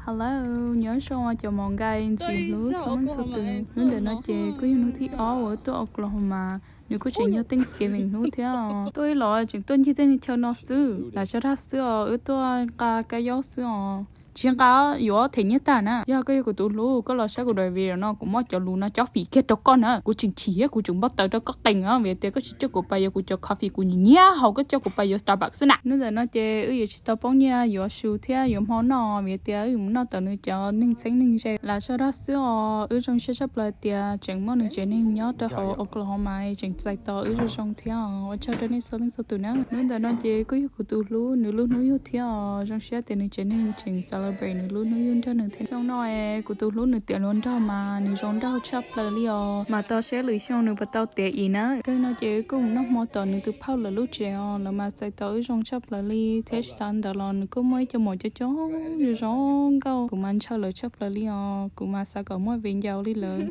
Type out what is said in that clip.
Hello, nyob zoo cov mos nkai ntxim hlub txhua leej txhua tus. Hnub ntawm no ces kuj yog hnub thib ob uas wb tuaj Oklahoma. Nws kuj tseem yog Thanksgiving hnub thiab os. Tuaj ib los tseem tuaj ncig tej chaw no xwb, lam tso dag xwb os, wb tuaj nqa kab yaub xwb os. Tsis nqa, yuav them nyiaj tag na. Yog koj yog kuv tus hlub, koj los saib kuv daim video no, kuv muab cov lus no cob fim kiag rau koj na. Kuv tseem chim thiab kuv tseem npau taws rau koj qees os, vim tias koj tsis coj kuv pais yuav kuv cov coffee, kuv nyiam nyiam haus, koj coj kuv pais yuav Starbucks xwb na. Hnub ntawm no ces wb yuav tsis tau poob nyiaj yuav su thiab yuav hmo noj, vim tias wb mus noj tom nws cov neeg txheeb neeg ze. Lam tso dag xwb os, wb zoo siab tshaj plaws tias tseem muaj nws tsev neeg nyob rau hauv Oklahoma tseem txais tos wb zoo zoo thiab os. Ua tsaug rau nej txhua leej txhua tus na. Hnub ntawm no ces kuj yog kuv tus hlub nws lub hnub yug thiab os. Zoo siab tias nws tsev neeg tseem celebrate nws lub hnub yug nrog nws thiab. Xyoo no es kuv tus hlub nws tiav hluas nraug mas nws zoo nraug tshaj plaws li os. Mas tos seb lwm xyoo nws puas tau tiav ib na. Kawg no ces wb kuj mus noj hmo tom nws tus phauj lawv lub tsev os, lawv mas txais tos wb zoo tshaj plaws li thiab. Tsis tas ntawd los nws kuj muaj ib co muam coob coob zoo zoo nkauj, kuv mas ntshaw lawv tshaj plaws li os. Kuv mas xav kom muaj viv ncaus li lawv.